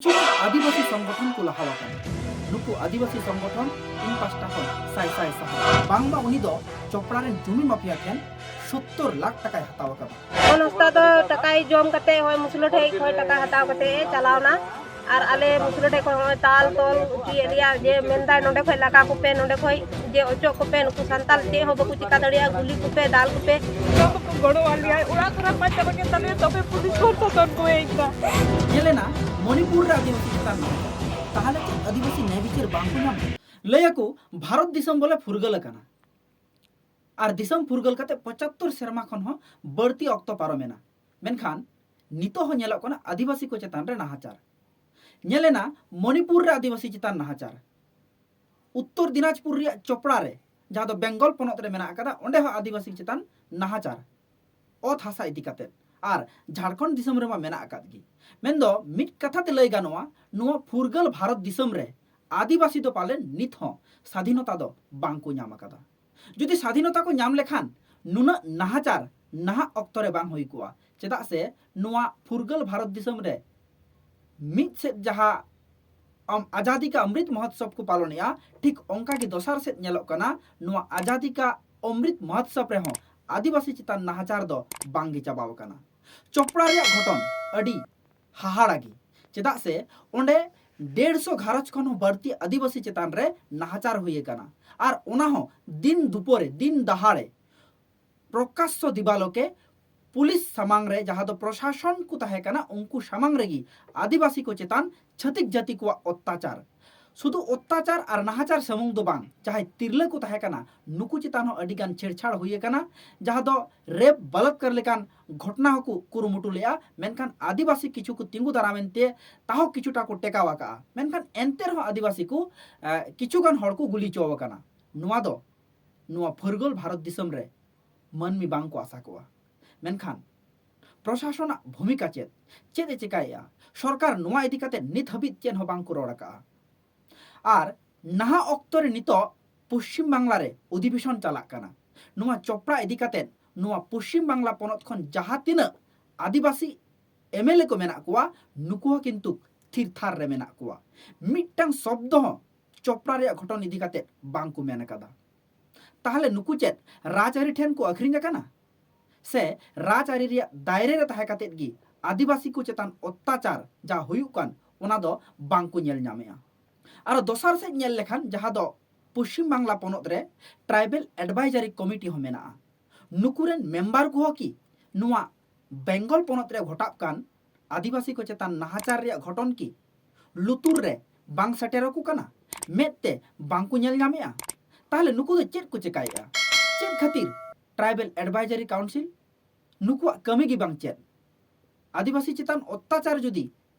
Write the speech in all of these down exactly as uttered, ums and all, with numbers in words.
ᱠᱤᱪᱷᱩ ᱟᱹᱫᱤᱵᱟᱹᱥᱤ ᱥᱚᱝᱜᱚᱴᱷᱚᱱ ᱠᱚ ᱞᱟᱦᱟ ᱟᱠᱟᱱᱟ᱾ ᱱᱩᱠᱩ ᱟᱹᱫᱤᱵᱟᱹᱥᱤ ᱥᱚᱝᱜᱚᱴᱷᱚᱱ ᱤᱧ ᱯᱟᱥᱴᱟ ᱠᱷᱚᱱ ᱥᱟᱭ ᱥᱟᱭ ᱥᱟᱨᱦᱟᱣ᱾ ᱵᱟᱝᱢᱟ ᱩᱱᱤ ᱫᱚ ᱪᱚᱯᱲᱟ ᱨᱮᱱ ᱡᱩᱢᱤ ᱢᱟᱯᱷᱤᱭᱟ ᱴᱷᱮᱱ ᱥᱳᱛᱛᱳᱨ ᱞᱟᱠᱷ ᱴᱟᱠᱟᱭ ᱦᱟᱛᱟᱣ ᱟᱠᱟᱫᱟ᱾ ᱚᱱ ᱦᱟᱸᱥᱫᱟ ᱫᱚ ᱴᱟᱠᱟᱭ ᱡᱚᱢ ᱠᱟᱛᱮ ᱦᱚᱸᱜᱼᱚᱭ ᱢᱩᱥᱞᱟᱹ ᱴᱷᱮᱡ ᱠᱷᱚᱱ ᱴᱟᱠᱟ ᱦᱟᱛᱟᱣ ᱠᱟᱛᱮ ᱮ ᱪᱟᱞᱟᱣᱱᱟ᱾ ᱟᱨ ᱟᱞᱮ ᱢᱩᱥᱞᱟᱹ ᱴᱷᱮᱡ ᱠᱷᱚᱱ ᱦᱚᱸᱜᱼᱚᱭ ᱛᱟᱞ ᱛᱚᱞ ᱦᱚᱪᱚᱭᱮᱫ ᱞᱮᱭᱟ ᱡᱮ ᱢᱮᱱᱫᱟᱭ ᱱᱚᱸᱰᱮ ᱠᱷᱚᱡ ᱞᱟᱜᱟ ᱠᱚᱯᱮ, ᱱᱚᱸᱰᱮ ᱠᱷᱚᱡ ᱡᱮ ᱚᱪᱚᱜ ᱠᱚᱯᱮ, ᱱᱩᱠᱩ ᱥᱟᱱᱛᱟᱞ ᱪᱮᱫ ᱦᱚᱸ ᱵᱟᱠᱚ ᱪᱤᱠᱟ ᱫᱟᱲᱮᱭᱟᱜᱼᱟ, ᱜᱩᱞᱤ ᱠᱚᱯᱮ, ᱫᱟᱞ ᱠᱚᱯᱮ᱾ ᱡᱚᱛᱚ ᱠᱚ ᱜᱚᱲᱚ ᱟᱞᱮᱭᱟ, ᱚᱲᱟᱜ ᱠᱷᱟᱨᱟᱯ ᱢᱟ ᱪᱟᱵᱟ ᱠᱮᱫ ᱛᱟᱞᱮᱭᱟ, ᱛᱚᱵᱮ ᱯᱩᱞᱤᱥ ᱯᱨᱚᱥᱟᱥᱚᱱ ᱠᱚ ᱦᱮᱡ ᱮᱱᱟ᱾ ᱧᱮᱞᱮᱱᱟ ᱢᱚᱱᱤᱯᱩᱨ ᱨᱮ ᱟᱹᱫᱤᱵᱟᱹᱥᱤ ᱪᱮᱛᱟᱱ ᱱᱟᱦᱟᱪᱟᱨ᱾ ᱛᱟᱦᱞᱮ ᱪᱮᱫ ᱟᱹᱫᱤᱵᱟᱹᱥᱤ ᱱᱮᱭ ᱵᱤᱪᱟᱹᱨ ᱵᱟᱝ ᱠᱚ ᱧᱟᱢᱟ? ᱞᱟᱹᱭ ᱟᱠᱚ ᱵᱷᱟᱨᱚᱛ ᱫᱤᱥᱚᱢ ᱵᱚᱞᱮ ᱯᱷᱩᱨᱜᱟᱹᱞ ᱟᱠᱟᱱᱟ᱾ ᱟᱨ ᱫᱤᱥᱚᱢ ᱯᱷᱩᱨᱜᱟᱹᱞ ᱠᱟᱛᱮ ᱯᱚᱸᱪᱟᱛᱛᱳᱨ ᱥᱮᱨᱢᱟ ᱠᱷᱚᱱ ᱦᱚᱸ ᱵᱟᱹᱲᱛᱤ ᱚᱠᱛᱚ ᱯᱟᱨᱚᱢᱮᱱᱟ᱾ ᱢᱮᱱᱠᱷᱟᱱ ᱱᱤᱛᱚᱜ ᱦᱚᱸ ᱧᱮᱞᱚᱜ ᱠᱟᱱᱟ ᱟᱹᱫᱤᱵᱟᱹᱥᱤ ᱠᱚ ᱪᱮᱛᱟᱱ ᱨᱮ ᱱᱟᱦᱟᱪᱟᱨ᱾ ᱧᱮᱞᱮᱱᱟ ᱢᱚᱱᱤᱯᱩᱨ ᱨᱮ ᱟᱹᱫᱤᱵᱟᱹᱥᱤ ᱪᱮᱛᱟᱱ ᱱᱟᱦᱟᱪᱟᱨ, ᱩᱛᱛᱚᱨ ᱫᱤᱱᱟᱡᱽᱯᱩᱨ ᱨᱮᱭᱟᱜ ᱪᱚᱯᱲᱟ ᱨᱮ, ᱡᱟᱦᱟᱸ ᱫᱚ ᱵᱮᱝᱜᱚᱞ ᱯᱚᱱᱚᱛ ᱨᱮ ᱢᱮᱱᱟᱜ ᱟᱠᱟᱫᱟ, ᱚᱸᱰᱮ ᱦᱚᱸ ᱟᱹᱫᱤᱵᱟᱹᱥᱤ ᱪᱮᱛᱟᱱ ᱱᱟᱦᱟᱪᱟᱨ ᱚᱛ ᱦᱟᱥᱟ ᱤᱫᱤ ᱠᱟᱛᱮ᱾ ᱟᱨ ᱡᱷᱟᱲᱠᱷᱚᱸᱰ ᱫᱤᱥᱚᱢ ᱨᱮᱢᱟ ᱢᱮᱱᱟᱜ ᱟᱠᱟᱫ ᱜᱮ᱾ ᱢᱮᱱᱫᱚ ᱢᱤᱫ ᱠᱟᱛᱷᱟ ᱛᱮ ᱞᱟᱹᱭ ᱜᱟᱱᱚᱜᱼᱟ, ᱱᱚᱣᱟ ᱯᱷᱩᱨᱜᱟᱹᱞ ᱵᱷᱟᱨᱚᱛ ᱫᱤᱥᱚᱢ ᱨᱮ ᱟᱹᱫᱤᱵᱟᱹᱥᱤ ᱫᱚ ᱯᱟᱞᱮᱱ ᱱᱤᱛ ᱦᱚᱸ ᱥᱟᱫᱷᱤᱱᱚᱛᱟ ᱫᱚ ᱵᱟᱝ ᱠᱚ ᱧᱟᱢ ᱟᱠᱟᱫᱟ᱾ ᱡᱩᱫᱤ ᱥᱟᱫᱷᱤᱱᱚᱛᱟ ᱠᱚ ᱧᱟᱢ ᱞᱮᱠᱷᱟᱱ ᱱᱩᱱᱟᱹᱜ ᱱᱟᱦᱟᱪᱟᱨ ᱱᱟᱦᱟᱜ ᱚᱠᱛᱚ ᱨᱮ ᱵᱟᱝ ᱦᱩᱭ ᱠᱚᱜᱼᱟ᱾ ᱪᱮᱫᱟᱜ ᱥᱮ ᱱᱚᱣᱟ ᱯᱷᱩᱨᱜᱟᱹᱞ ᱵᱷᱟᱨᱚᱛ ᱫᱤᱥᱚᱢ ᱨᱮ ᱢᱤᱫ ᱥᱮᱫ ᱡᱟᱦᱟᱸ ᱟᱢ ᱟᱡᱟᱫᱤ ᱠᱟ ᱚᱢᱨᱤᱛ ᱢᱚᱦᱳᱛᱥᱚᱵ ᱠᱚ ᱯᱟᱞᱚᱱᱮᱜᱼᱟ, ᱴᱷᱤᱠ ᱚᱱᱠᱟ ᱜᱮ ᱫᱚᱥᱟᱨ ᱥᱮᱫ ᱧᱮᱞᱚᱜ ᱠᱟᱱᱟ, ᱱᱚᱣᱟ ᱟᱡᱟᱫᱤ ᱠᱟ ᱚᱢᱨᱤᱛ ᱢᱚᱦᱳᱛᱥᱚᱵ ᱨᱮᱦᱚᱸ ᱟᱹᱫᱤᱵᱟᱹᱥᱤ ᱪᱮᱛᱟᱱ ᱱᱟᱦᱟᱪᱟᱨ ᱫᱚ ᱵᱟᱝ ᱜᱮ ᱪᱟᱵᱟᱣ ᱟᱠᱟᱱᱟ᱾ ᱪᱚᱯᱲᱟ ᱨᱮᱭᱟᱜ ᱜᱷᱚᱴᱚᱱ ᱟᱹᱰᱤ ᱦᱟᱦᱟᱲᱟ ᱜᱮ, ᱪᱮᱫᱟᱜ ᱥᱮ ᱚᱸᱰᱮ ᱰᱮᱲᱥᱚ ᱜᱷᱟᱨᱚᱸᱡᱽ ᱠᱷᱚᱱ ᱦᱚᱸ ᱵᱟᱹᱲᱛᱤ ᱟᱹᱫᱤᱵᱟᱹᱥᱤ ᱪᱮᱛᱟᱱ ᱨᱮ ᱱᱟᱦᱟᱪᱟᱨ ᱦᱩᱭ ᱟᱠᱟᱱᱟ᱾ ᱟᱨ ᱚᱱᱟ ᱦᱚᱸ ᱫᱤᱱ ᱫᱩᱯᱚᱨᱮ, ᱫᱤᱱ ᱫᱟᱦᱟᱲᱮ, ᱯᱨᱚᱠᱟᱥᱥᱚ ᱫᱤᱵᱟᱞᱳᱠᱮ ᱯᱩᱞᱤᱥ ᱥᱟᱢᱟᱝ ᱨᱮ, ᱡᱟᱦᱟᱸ ᱫᱚ ᱯᱨᱚᱥᱟᱥᱚᱱ ᱠᱚ ᱛᱟᱦᱮᱸ ᱠᱟᱱᱟ, ᱩᱱᱠᱩ ᱥᱟᱢᱟᱝ ᱨᱮᱜᱮ ᱟᱹᱫᱤᱵᱟᱹᱥᱤ ᱠᱚ ᱪᱮᱛᱟᱱ ᱪᱷᱟᱹᱛᱤᱠ ᱡᱟᱹᱛᱤ ᱠᱚᱣᱟᱜ ᱚᱛᱛᱟᱪᱟᱨ᱾ ᱥᱩᱫᱷᱩ ᱚᱛᱛᱟᱪᱟᱨ ᱟᱨ ᱱᱟᱦᱟᱪᱟᱨ ᱥᱩᱢᱩᱝ ᱫᱚ ᱵᱟᱝ, ᱡᱟᱦᱟᱸᱭ ᱛᱤᱨᱞᱟᱹ ᱠᱚ ᱛᱟᱦᱮᱸ ᱠᱟᱱᱟ, ᱱᱩᱠᱩ ᱪᱮᱛᱟᱱ ᱦᱚᱸ ᱟᱹᱰᱤ ᱜᱟᱱ ᱪᱷᱮᱲᱪᱷᱟᱲ ᱦᱩᱭ ᱟᱠᱟᱱᱟ, ᱡᱟᱦᱟᱸ ᱫᱚ ᱨᱮᱯ ᱵᱟᱞᱟᱛᱠᱟᱨ ᱞᱮᱠᱟᱱ ᱜᱷᱚᱴᱱᱟ ᱦᱚᱸᱠᱚ ᱠᱩᱨᱩᱢᱩᱴᱩ ᱞᱮᱫᱼᱟ᱾ ᱢᱮᱱᱠᱷᱟᱱ ᱟᱹᱫᱤᱵᱟᱹᱥᱤ ᱠᱤᱪᱷᱩ ᱠᱚ ᱛᱤᱸᱜᱩ ᱫᱟᱨᱟᱢ ᱮᱱᱛᱮ ᱛᱟᱦᱚᱸ ᱠᱤᱪᱷᱩᱴᱟ ᱠᱚ ᱴᱮᱠᱟᱣ ᱟᱠᱟᱜᱼᱟ᱾ ᱢᱮᱱᱠᱷᱟᱱ ᱮᱱᱛᱮ ᱨᱮᱦᱚᱸ ᱟᱹᱫᱤᱵᱟᱹᱥᱤ ᱠᱚ, ᱮ, ᱠᱤᱪᱷᱩ ᱜᱟᱱ ᱦᱚᱲ ᱠᱚ ᱜᱩᱞᱤ ᱦᱚᱪᱚ ᱟᱠᱟᱱᱟ᱾ ᱱᱚᱣᱟ ᱫᱚ ᱱᱚᱣᱟ ᱯᱷᱩᱨᱜᱟᱹᱞ ᱵᱷᱟᱨᱚᱛ ᱫᱤᱥᱚᱢ ᱨᱮ ᱢᱟᱹᱱᱢᱤ ᱵᱟᱝ ᱠᱚ ᱟᱥᱟ ᱠᱚᱜᱼᱟ᱾ ᱢᱮᱱᱠᱷᱟᱱ ᱯᱨᱚᱥᱟᱥᱚᱱᱟᱜ ᱵᱷᱩᱢᱤᱠᱟ ᱪᱮᱫ? ᱪᱮᱫ ᱮ ᱪᱮᱠᱟᱭᱮᱫᱼᱟ? ᱥᱚᱨᱠᱟᱨ ᱱᱚᱣᱟ ᱤᱫᱤ ᱠᱟᱛᱮ ᱱᱤᱛ ᱦᱟᱹᱵᱤᱡ ᱪᱮᱫ ᱦᱚᱸ ᱵᱟᱝ ᱠᱚ ᱨᱚᱲ ᱟᱠᱟᱜᱼᱟ᱾ ᱟᱨ ᱱᱟᱦᱟᱜ ᱚᱠᱛᱚ ᱨᱮ ᱱᱤᱛᱚᱜ ᱯᱚᱥᱪᱤᱢ ᱵᱟᱝᱞᱟ ᱨᱮ ᱚᱫᱷᱤᱵᱮᱥᱚᱱ ᱪᱟᱞᱟᱜ ᱠᱟᱱᱟ᱾ ᱱᱚᱣᱟ ᱪᱚᱯᱲᱟ ᱤᱫᱤ ᱠᱟᱛᱮ ᱱᱚᱣᱟ ᱯᱚᱥᱪᱤᱢ ᱵᱟᱝᱞᱟ ᱯᱚᱱᱚᱛ ᱠᱷᱚᱱ ᱡᱟᱦᱟᱸ ᱛᱤᱱᱟᱹᱜ ᱟᱹᱫᱤᱵᱟᱹᱥᱤ ᱮᱢ ᱮᱞ ᱮ ᱠᱚ ᱢᱮᱱᱟᱜ ᱠᱚᱣᱟ, ᱱᱩᱠᱩ ᱦᱚᱸ ᱠᱤᱱᱛᱩ ᱛᱷᱤᱨ ᱛᱷᱟᱨ ᱨᱮ ᱢᱮᱱᱟᱜ ᱠᱚᱣᱟ᱾ ᱢᱤᱫᱴᱟᱝ ᱥᱚᱵᱫᱚ ᱦᱚᱸ ᱪᱚᱯᱲᱟ ᱨᱮᱭᱟᱜ ᱜᱷᱚᱴᱚᱱ ᱤᱫᱤ ᱠᱟᱛᱮ ᱵᱟᱝ ᱠᱚ ᱢᱮᱱ ᱟᱠᱟᱫᱟ᱾ ᱛᱟᱦᱚᱞᱮ ᱱᱩᱠᱩ ᱪᱮᱫ ᱨᱟᱡᱽᱟᱹᱨᱤ ᱴᱷᱮᱱ ᱠᱚ ᱟᱹᱠᱷᱨᱤᱧ ᱟᱠᱟᱱᱟ? ᱥᱮ ᱨᱟᱡᱽᱟᱹᱨᱤ ᱨᱮᱭᱟᱜ ᱫᱟᱭᱨᱮ ᱨᱮ ᱛᱟᱦᱮᱸ ᱠᱟᱛᱮ ᱜᱮ ᱟᱹᱫᱤᱵᱟᱹᱥᱤ ᱠᱚ ᱪᱮᱛᱟᱱ ᱚᱛᱛᱟᱪᱟᱨ ᱡᱟᱦᱟᱸ ᱦᱩᱭᱩᱜ ᱠᱟᱱ, ᱚᱱᱟ ᱫᱚ ᱵᱟᱝ ᱠᱚ ᱧᱮᱞ ᱧᱟᱢᱮᱜᱼᱟ? ᱟᱨᱚ ᱫᱚᱥᱟᱨ ᱥᱮᱫ ᱧᱮᱞ ᱞᱮᱠᱷᱟᱱ, ᱡᱟᱦᱟᱸ ᱫᱚ ᱯᱚᱥᱪᱤᱢ ᱵᱟᱝᱞᱟ ᱯᱚᱱᱚᱛ ᱨᱮ ᱴᱨᱟᱭᱵᱮᱞ ᱮᱰᱵᱟᱭᱡᱟᱨᱤ ᱠᱚᱢᱤᱴᱤ ᱦᱚᱸ ᱢᱮᱱᱟᱜᱼᱟ, ᱱᱩᱠᱩ ᱨᱮᱱ ᱢᱮᱢᱵᱟᱨ ᱠᱚᱦᱚᱸ ᱠᱤ ᱱᱚᱣᱟ ᱵᱮᱝᱜᱚᱞ ᱯᱚᱱᱚᱛ ᱨᱮ ᱜᱷᱚᱴᱟᱜ ᱠᱟᱱ ᱟᱹᱫᱤᱵᱟᱹᱥᱤ ᱠᱚ ᱪᱮᱛᱟᱱ ᱱᱟᱦᱟᱪᱟᱨ ᱨᱮᱭᱟᱜ ᱜᱷᱚᱴᱚᱱ ᱠᱤ ᱞᱩᱛᱩᱨ ᱨᱮ ᱵᱟᱝ ᱥᱮᱴᱮᱨ ᱟᱠᱚ ᱠᱟᱱᱟ? ᱢᱮᱫ ᱛᱮ ᱵᱟᱝ ᱠᱚ ᱧᱮᱞ ᱧᱟᱢᱮᱜᱼᱟ? ᱛᱟᱦᱚᱞᱮ ᱱᱩᱠᱩ ᱫᱚ ᱪᱮᱫ ᱠᱚ ᱪᱮᱠᱟᱭᱮᱜᱼᱟ? ᱪᱮᱫ ᱠᱷᱟᱹᱛᱤᱨ ᱴᱨᱟᱭᱵᱮᱞ ᱮᱰᱵᱟᱭᱡᱟᱨᱤ ᱠᱟᱣᱩᱱᱥᱤᱞ ᱱᱩᱠᱩᱣᱟᱜ ᱠᱟᱹᱢᱤ ᱜᱮ ᱵᱟᱝ ᱪᱮᱫ? ᱟᱹᱫᱤᱵᱟᱹᱥᱤ ᱪᱮᱛᱟᱱ ᱚᱛᱛᱟᱪᱟᱨ ᱡᱩᱫᱤ,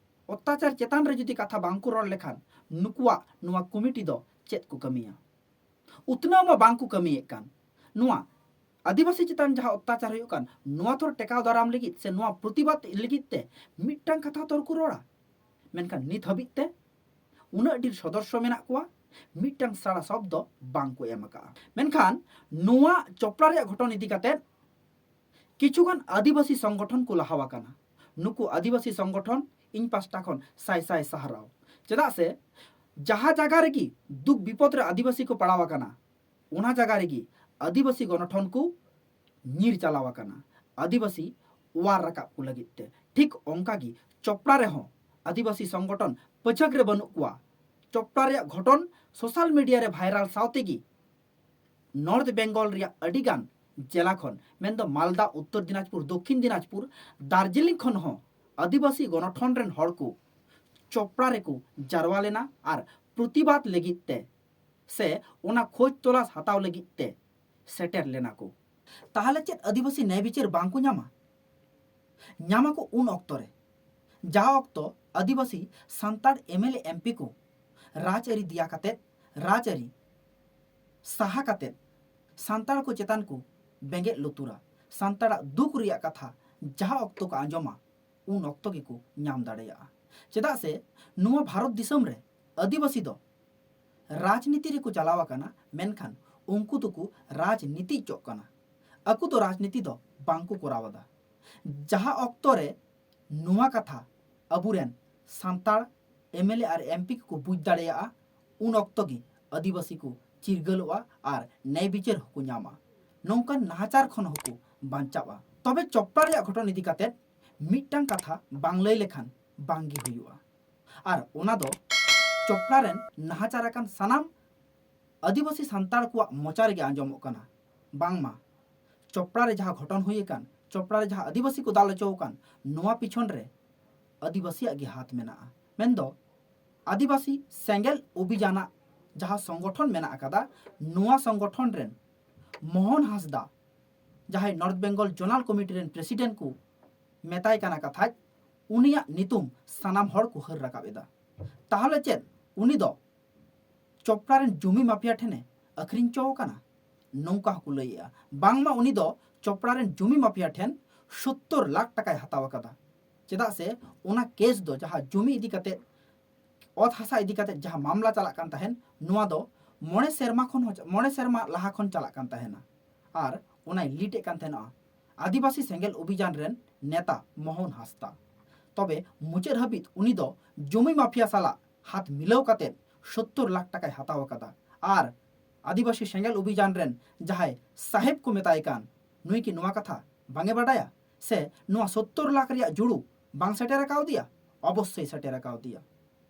ᱚᱛᱛᱟᱪᱟᱨ ᱪᱮᱛᱟᱱ ᱨᱮ ᱡᱩᱫᱤ ᱠᱟᱛᱷᱟ ᱵᱟᱝ ᱠᱚ ᱨᱚᱲ ᱞᱮᱠᱷᱟᱱ, ᱱᱩᱠᱩᱣᱟᱜ ᱱᱚᱣᱟ ᱠᱚᱢᱤᱴᱤ ᱫᱚ ᱪᱮᱫ ᱠᱚ ᱠᱟᱹᱢᱤᱭᱟ? ᱩᱛᱱᱟᱹᱣ ᱢᱟ ᱵᱟᱝ ᱠᱚ ᱠᱟᱹᱢᱤᱭᱮᱫ ᱠᱟᱱ᱾ ᱱᱚᱣᱟ ᱟᱹᱫᱤᱵᱟᱹᱥᱤ ᱪᱮᱛᱟᱱ ᱡᱟᱦᱟᱸ ᱚᱛᱛᱟᱪᱟᱨ ᱦᱩᱭᱩᱜ ᱠᱟᱱ, ᱱᱚᱣᱟ ᱛᱚᱨ ᱴᱮᱠᱟᱣ ᱫᱟᱨᱟᱢ ᱞᱟᱹᱜᱤᱫ ᱥᱮ ᱱᱚᱣᱟ ᱯᱨᱚᱛᱤᱵᱟᱫ ᱞᱟᱹᱜᱤᱫ ᱛᱮ ᱢᱤᱫᱴᱟᱝ ᱠᱟᱛᱷᱟ ᱛᱚᱨ ᱠᱚ ᱨᱚᱲᱟ? ᱢᱮᱱᱠᱷᱟᱱ ᱱᱤᱛ ᱦᱟᱹᱵᱤᱡ ᱛᱮ ᱩᱱᱟᱹᱜ ᱰᱷᱮᱨ ᱥᱚᱫᱚᱥᱥᱚ ᱢᱮᱱᱟᱜ ᱠᱚᱣᱟ, ᱢᱤᱫᱴᱟᱝ ᱥᱟᱲᱟ ᱥᱚᱵᱫᱚ ᱵᱟᱝ ᱠᱚ ᱮᱢ ᱟᱠᱟᱜᱼᱟ᱾ ᱢᱮᱱᱠᱷᱟᱱ ᱱᱚᱣᱟ ᱪᱚᱯᱲᱟ ᱨᱮᱭᱟᱜ ᱜᱷᱚᱴᱚᱱ ᱤᱫᱤ ᱠᱟᱛᱮ ᱠᱤᱪᱷᱩᱜᱟᱱ ᱟᱹᱫᱤᱵᱟᱹᱥᱤ ᱥᱚᱝᱜᱚᱴᱷᱚᱱ ᱠᱚ ᱞᱟᱦᱟᱣ ᱟᱠᱟᱱᱟ᱾ ᱱᱩᱠᱩ ᱟᱹᱫᱤᱵᱟᱹᱥᱤ ᱥᱚᱝᱜᱚᱴᱷᱚᱱ ᱤᱧ ᱯᱟᱥᱴᱟ ᱠᱷᱚᱱ ᱥᱟᱭ ᱥᱟᱭ ᱥᱟᱨᱦᱟᱣ᱾ ᱪᱮᱫᱟᱜ ᱥᱮ ᱡᱟᱦᱟᱸ ᱡᱟᱭᱜᱟ ᱨᱮᱜᱮ ᱫᱩᱠ ᱵᱤᱯᱚᱫ ᱨᱮ ᱟᱹᱫᱤᱵᱟᱹᱥᱤ ᱠᱚ ᱯᱟᱲᱟᱣ ᱟᱠᱟᱱᱟ, ᱚᱱᱟ ᱡᱟᱭᱜᱟ ᱨᱮᱜᱮ ᱟᱹᱫᱤᱵᱟᱹᱥᱤ ᱜᱚᱱᱚᱴᱷᱚᱱ ᱠᱚ ᱧᱤᱨ ᱪᱟᱞᱟᱣ ᱟᱠᱟᱱᱟ ᱟᱹᱫᱤᱵᱟᱹᱥᱤ ᱚᱣᱟᱨ ᱨᱟᱠᱟᱵ ᱠᱚ ᱞᱟᱹᱜᱤᱫ ᱛᱮ᱾ ᱴᱷᱤᱠ ᱚᱱᱠᱟ ᱜᱮ ᱪᱚᱯᱲᱟ ᱨᱮᱦᱚᱸ ᱟᱹᱫᱤᱵᱟᱹᱥᱤ ᱥᱚᱝᱜᱚᱴᱷᱚᱱ ᱯᱟᱹᱪᱷᱟᱹᱠ ᱨᱮ ᱵᱟᱹᱱᱩᱜ ᱠᱚᱣᱟ᱾ ᱪᱚᱯᱲᱟ ᱨᱮᱭᱟᱜ ᱜᱷᱚᱴᱚᱱ ᱥᱳᱥᱟᱞ ᱢᱤᱰᱤᱭᱟ ᱨᱮ ᱵᱷᱟᱭᱨᱟᱞ ᱥᱟᱶ ᱛᱮᱜᱮ ᱱᱚᱨᱛᱷ ᱵᱮᱝᱜᱚᱞ ᱨᱮᱭᱟᱜ ᱟᱹᱰᱤ ᱜᱟᱱ ᱡᱮᱞᱟ ᱠᱷᱚᱱ, ᱢᱮᱱᱫᱚ ᱢᱟᱞᱫᱟ, ᱩᱛᱛᱚᱨ ᱫᱤᱱᱟᱡᱽᱯᱩᱨ, ᱫᱚᱠᱠᱷᱤᱱ ᱫᱤᱱᱟᱡᱽᱯᱩᱨ, ᱫᱟᱨᱡᱤᱞᱤᱝ ᱠᱷᱚᱱ ᱦᱚᱸ ᱟᱹᱫᱤᱵᱟᱹᱥᱤ ᱜᱚᱱᱚᱴᱷᱚᱱ ᱨᱮᱱ ᱦᱚᱲ ᱠᱚ ᱪᱚᱯᱲᱟ ᱨᱮᱠᱚ ᱡᱟᱨᱣᱟ ᱞᱮᱱᱟ ᱟᱨ ᱯᱨᱚᱛᱤᱵᱟᱫ ᱞᱟᱹᱜᱤᱫ ᱛᱮ ᱥᱮ ᱚᱱᱟ ᱠᱷᱚᱡᱽ ᱛᱚᱞᱟᱥ ᱦᱟᱛᱟᱣ ᱞᱟᱹᱜᱤᱫ ᱛᱮ ᱥᱮᱴᱮᱨ ᱞᱮᱱᱟ ᱠᱚ᱾ ᱛᱟᱦᱚᱞᱮ ᱪᱮᱫ ᱟᱹᱫᱤᱵᱟᱹᱥᱤ ᱱᱮᱭ ᱵᱤᱪᱟᱹᱨ ᱵᱟᱝ ᱠᱚ ᱧᱟᱢᱟ? ᱧᱟᱢᱟᱠᱚ ᱩᱱ ᱚᱠᱛᱚ ᱨᱮ, ᱡᱟᱦᱟᱸ ᱚᱠᱛᱚ ᱟᱹᱫᱤᱵᱟᱹᱥᱤ Santal M L A M P ᱠᱚ ᱨᱟᱡᱽᱟᱹᱨᱤ ᱫᱮᱭᱟ ᱠᱟᱛᱮ, ᱨᱟᱡᱽᱟᱹᱨᱤ ᱥᱟᱦᱟ ᱠᱟᱛᱮ ᱥᱟᱱᱛᱟᱲ ᱠᱚ ᱪᱮᱛᱟᱱ ᱠᱚ ᱵᱮᱸᱜᱮᱫ ᱞᱩᱛᱩᱨᱟ, ᱥᱟᱱᱛᱟᱲᱟᱜ ᱫᱩᱠ ᱨᱮᱭᱟᱜ ᱠᱟᱛᱷᱟ ᱡᱟᱦᱟᱸ ᱚᱠᱛᱚ ᱠᱚ ᱟᱸᱡᱚᱢᱟ, ᱩᱱ ᱚᱠᱛᱚ ᱜᱮᱠᱚ ᱧᱟᱢ ᱫᱟᱲᱮᱭᱟᱜᱼᱟ᱾ ᱪᱮᱫᱟᱜ ᱥᱮ ᱱᱚᱣᱟ ᱵᱷᱟᱨᱚᱛ ᱫᱤᱥᱚᱢ ᱨᱮ ᱟᱹᱫᱤᱵᱟᱹᱥᱤ ᱫᱚ ᱨᱟᱡᱽᱱᱤᱛᱤ ᱨᱮᱠᱚ ᱪᱟᱞᱟᱣ ᱟᱠᱟᱱᱟ, ᱢᱮᱱᱠᱷᱟᱱ ᱩᱱᱠᱩ ᱫᱚᱠᱚ ᱨᱟᱡᱽᱱᱤᱛᱤ ᱚᱪᱚᱜ ᱠᱟᱱᱟ᱾ ᱟᱠᱚ ᱫᱚ ᱨᱟᱡᱽᱱᱤᱛᱤ ᱫᱚ ᱵᱟᱝ ᱠᱚ ᱠᱚᱨᱟᱣ ᱮᱫᱟ᱾ ᱡᱟᱦᱟᱸ ᱚᱠᱛᱚ ᱨᱮ ᱱᱚᱣᱟ ᱠᱟᱛᱷᱟ ᱟᱵᱚᱨᱮᱱ ᱥᱟᱱᱛᱟᱲ ᱮᱢ ᱮᱞ ᱮ ᱟᱨ ᱮᱢ ᱯᱤ ᱠᱚᱠᱚ ᱵᱩᱡᱽ ᱫᱟᱲᱮᱭᱟᱜᱼᱟ, ᱩᱱ ᱚᱠᱛᱚ ᱜᱮ ᱟᱹᱫᱤᱵᱟᱹᱥᱤ ᱠᱚ ᱪᱤᱨᱜᱟᱹᱞᱚᱜᱼᱟ ᱟᱨ ᱱᱮᱭ ᱵᱤᱪᱟᱹᱨ ᱦᱚᱸᱠᱚ ᱧᱟᱢᱟ᱾ ᱱᱚᱝᱠᱟᱱ ᱱᱟᱦᱟᱪᱟᱨ ᱠᱷᱚᱱ ᱦᱚᱸᱠᱚ ᱵᱟᱧᱪᱟᱜᱼᱟ᱾ ᱛᱚᱵᱮ ᱪᱚᱯᱲᱟ ᱨᱮᱭᱟᱜ ᱜᱷᱚᱴᱚᱱ ᱤᱫᱤ ᱠᱟᱛᱮ ᱢᱤᱫᱴᱟᱝ ᱠᱟᱛᱷᱟ ᱵᱟᱝ ᱞᱟᱹᱭ ᱞᱮᱠᱷᱟᱱ ᱵᱟᱝ ᱜᱮ ᱦᱩᱭᱩᱜᱼᱟ᱾ ᱟᱨ ᱚᱱᱟ ᱫᱚ ᱪᱚᱯᱲᱟ ᱨᱮᱱ ᱱᱟᱦᱟᱪᱟᱨ ᱟᱠᱟᱱ ᱥᱟᱱᱟᱢ ᱟᱹᱫᱤᱵᱟᱹᱥᱤ ᱥᱟᱱᱛᱟᱲ ᱠᱚᱣᱟᱜ ᱢᱚᱪᱟ ᱨᱮᱜᱮ ᱟᱸᱡᱚᱢᱚᱜ ᱠᱟᱱᱟ, ᱵᱟᱝᱢᱟ ᱪᱚᱯᱲᱟ ᱨᱮ ᱡᱟᱦᱟᱸ ᱜᱷᱚᱴᱚᱱ ᱦᱩᱭ ᱟᱠᱟᱱ, ᱪᱚᱯᱲᱟ ᱨᱮ ᱡᱟᱦᱟᱸ ᱟᱹᱫᱤᱵᱟᱹᱥᱤ ᱠᱚ ᱫᱟᱞ ᱦᱚᱪᱚ ᱟᱠᱟᱱ, ᱱᱚᱣᱟ ᱯᱤᱪᱷᱚᱱ ᱨᱮ ᱟᱹᱫᱤᱵᱟᱹᱥᱤᱭᱟᱜ ᱜᱮ ᱦᱟᱛ ᱢᱮᱱᱟᱜᱼᱟ᱾ ᱢᱮᱱᱫᱚ ᱟᱹᱫᱤᱵᱟᱹᱥᱤ ᱥᱮᱸᱜᱮᱞ ᱚᱵᱷᱤᱡᱟᱱᱟᱜ ᱡᱟᱦᱟᱸ ᱥᱚᱝᱜᱚᱴᱷᱚᱱ ᱢᱮᱱᱟᱜ ᱟᱠᱟᱫᱟ, ᱱᱚᱣᱟ ᱥᱚᱝᱜᱚᱴᱷᱚᱱ ᱨᱮᱱ ᱢᱳᱦᱚᱱ ᱦᱟᱸᱥᱫᱟ, ᱡᱟᱦᱟᱸᱭ ᱱᱚᱨᱛᱷ ᱵᱮᱝᱜᱚᱞ ᱡᱳᱱᱟᱞ ᱠᱚᱢᱤᱴᱤ ᱨᱮᱱ ᱯᱨᱮᱥᱤᱰᱮᱱᱴ ᱠᱚ ᱢᱮᱛᱟᱭ ᱠᱟᱱᱟ ᱠᱟᱛᱷᱟᱡ, ᱩᱱᱤᱭᱟᱜ ᱧᱩᱛᱩᱢ ᱥᱟᱱᱟᱢ ᱦᱚᱲ ᱠᱚ ᱦᱟᱹᱨ ᱨᱟᱠᱟᱵ ᱮᱫᱟ᱾ ᱛᱟᱦᱚᱞᱮ ᱪᱮᱫ ᱩᱱᱤ ᱫᱚ ᱪᱚᱯᱲᱟ ᱨᱮᱱ ᱡᱩᱢᱤ ᱢᱟᱯᱷᱤᱭᱟ ᱴᱷᱮᱱᱮ ᱟᱹᱠᱷᱨᱤᱧ ᱦᱚᱪᱚ ᱟᱠᱟᱱᱟ? ᱱᱚᱝᱠᱟ ᱦᱚᱸᱠᱚ ᱞᱟᱹᱭᱮᱜᱼᱟ, ᱵᱟᱝᱢᱟ ᱩᱱᱤ ᱫᱚ ᱪᱚᱯᱲᱟ ᱨᱮᱱ ᱡᱩᱢᱤ ᱢᱟᱯᱷᱤᱭᱟ ᱴᱷᱮᱱ ᱥᱳᱛᱛᱳᱨ ᱞᱟᱠᱷ ᱴᱟᱠᱟᱭ ᱦᱟᱛᱟᱣ ᱟᱠᱟᱫᱟ᱾ ᱪᱮᱫᱟᱜ ᱥᱮ ᱚᱱᱟ ᱠᱮᱥ ᱫᱚ, ᱡᱟᱦᱟᱸ ᱡᱩᱢᱤ ᱤᱫᱤ ᱠᱟᱛᱮ, ᱚᱛ ᱦᱟᱥᱟ ᱤᱫᱤ ᱠᱟᱛᱮ ᱡᱟᱦᱟᱸ ᱢᱟᱢᱞᱟ ᱪᱟᱞᱟᱜ ᱠᱟᱱ ᱛᱟᱦᱮᱱ, ᱱᱚᱣᱟ ᱫᱚ ᱢᱚᱬᱮ ᱥᱮᱨᱢᱟ ᱠᱷᱚᱱ ᱦᱚᱸ, ᱢᱚᱬᱮ ᱥᱮᱨᱢᱟ ᱞᱟᱦᱟ ᱠᱷᱚᱱ ᱪᱟᱞᱟᱜ ᱠᱟᱱ ᱛᱟᱦᱮᱱᱟ ᱟᱨ ᱚᱱᱟᱭ ᱞᱤᱰ ᱮᱫ ᱠᱟᱱ ᱛᱟᱦᱮᱱᱟ᱾ ᱟᱹᱫᱤᱵᱟᱹᱥᱤ ᱥᱮᱸᱜᱮᱞ ᱚᱵᱷᱤᱡᱟᱱ ᱨᱮᱱ ᱱᱮᱛᱟ ᱢᱳᱦᱚᱱ ᱦᱟᱸᱥᱫᱟ᱾ ᱛᱚᱵᱮ ᱢᱩᱪᱟᱹᱫ ᱦᱟᱹᱵᱤᱡ ᱩᱱᱤ ᱫᱚ ᱡᱩᱢᱤ ᱢᱟᱯᱷᱤᱭᱟ ᱥᱟᱞᱟᱜ ᱦᱟᱛ ᱢᱤᱞᱟᱹᱣ ᱠᱟᱛᱮ ᱥᱳᱛᱛᱳᱨ ᱞᱟᱠᱷ ᱴᱟᱠᱟᱭ ᱦᱟᱛᱟᱣ ᱟᱠᱟᱫᱟ᱾ ᱟᱨ ᱟᱹᱫᱤᱵᱟᱹᱥᱤ ᱥᱮᱸᱜᱮᱞ ᱚᱵᱷᱤᱡᱟᱱ ᱨᱮᱱ ᱡᱟᱦᱟᱸᱭ ᱥᱟᱦᱮᱵᱽ ᱠᱚ ᱢᱮᱛᱟᱭ ᱠᱟᱱ, ᱱᱩᱭ ᱠᱤ ᱱᱚᱣᱟ ᱠᱟᱛᱷᱟ ᱵᱟᱝ ᱮ ᱵᱟᱰᱟᱭᱟ? ᱥᱮ ᱱᱚᱣᱟ ᱥᱳᱛᱛᱳᱨ ᱞᱟᱠᱷ ᱨᱮᱭᱟᱜ ᱡᱩᱲᱩ ᱵᱟᱝ ᱥᱮᱴᱮᱨ ᱟᱠᱟᱣᱫᱮᱭᱟ? ᱚᱵᱚᱥᱥᱳᱭ ᱥᱮᱴᱮᱨ ᱟᱠᱟᱣᱫᱮᱭᱟ᱾